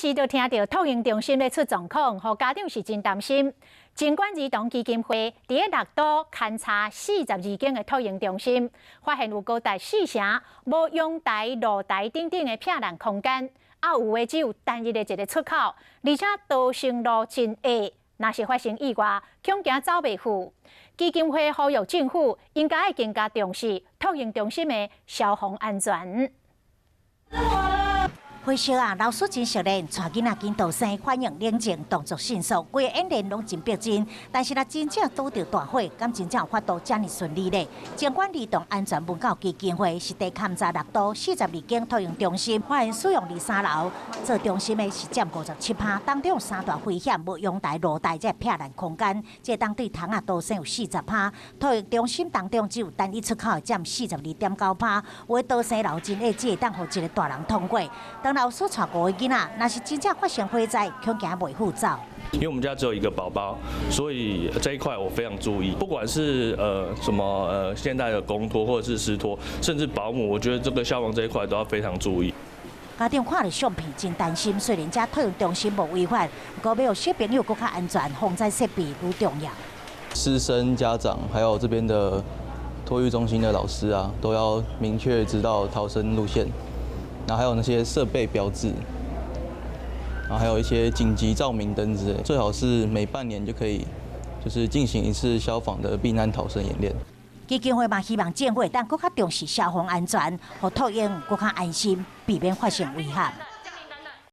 時就聽著托嬰中心咧出狀況，予家長是真擔心。晴觀兒童基金會佇咧六都勘查42間的托嬰中心，發現有高達四成無陽台、露台等等的避難空間，啊有的只有單一的一个出口，而且逃生路真狹，若是發生意外，恐驚走袂赴。基金會呼籲政府應該更加重視托嬰中心的消防安全。火燒啊！老師真熟練，帶囡仔緊逃生，反應冷靜，動作迅速，規個演練攏真逼真。但是若真正拄著大火，敢真正有法度遮爾順利咧？晴觀兒童安全文教基金會實地勘查六都42間托嬰中心，發現使用二三樓做中心的是佔57趴，當中有三大危險，無陽台、露台這避難空間，這當對窗仔逃生有40趴。托嬰中心當中只有單一出口的佔42.9趴，有的逃生樓真狹，只會當予一个大人通過。當老師帶五个囡仔，若是真正發生火災，恐驚袂赴走。因為我們家只有一個寶寶，所以這一塊我非常注意。不管是什麼現代的公托或者是私托，甚至保姆，我覺得這個消防這一塊都要非常注意。家長看著相片真擔心，雖然這托嬰中心無違法，不過欲予小朋友閣較安全，防災設備愈重要。師生、家長還有這邊的托育中心的老師啊，都要明確知道逃生路線。然後還有那些設備標誌，然後還有一些緊急照明燈之類，最好是每半年就可以，就是進行一次消防的避難逃生演練。基金會嘛希望政府會當閣較重視消防安全，予托嬰閣較安心，避免發生危險。